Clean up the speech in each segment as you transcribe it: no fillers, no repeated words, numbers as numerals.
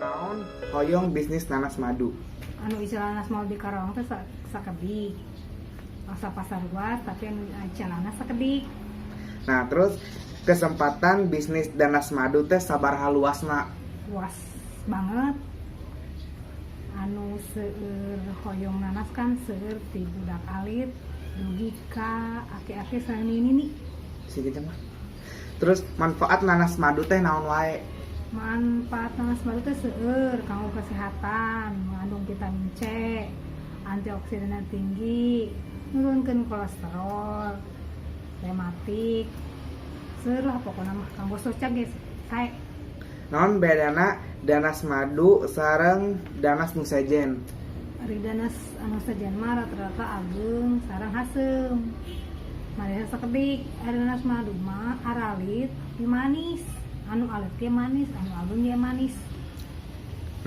Naon hoyong bisnis nanas madu? Anu icalan nanas madu di Karawang teh sakedik. Pangsa pasar luas, tapi anu icalanna sakedik. Nah, terus kesempatan bisnis danas madu teh sabaraha luasna? Luas banget. Anu seueur hoyong nanas kan seueur ti budak alit dugi ka aki-aki sareng nini. Sih gitu mah. Terus manfaat nanas madu teh naon wae? Manfaat nanas madu teh seueur kanggo kesehatan, mengandung vitamin C, antioksidan tinggi, nurunkeun kolesterol, rematik. Seueur lah pokokna mah, kanggo soca ge sae. Naon bedana danas madu sareng danas nu sejen? Ari danas anu sejen mah rata-rata ageung sareng haseum. Manisna sakedik. Ari nanas madu mah aralit tapi manis. Anu alit ge manis, anu ageung ge manis.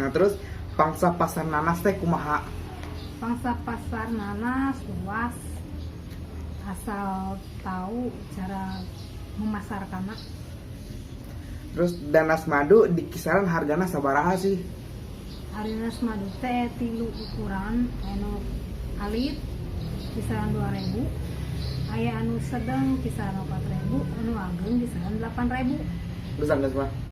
Nah, terus pangsa pasar nanas teh kumaha? Pangsa pasar nanas luas, asal tahu cara memasarkanna. Terus danas madu di kisaran hargana sabaraha sih? Ari nanas madu teh tilu ukuran, anu alit kisaran 2000, aya anu sedang kisaran 4000, anu ageung kisaran 8000. Bisa nggak mah?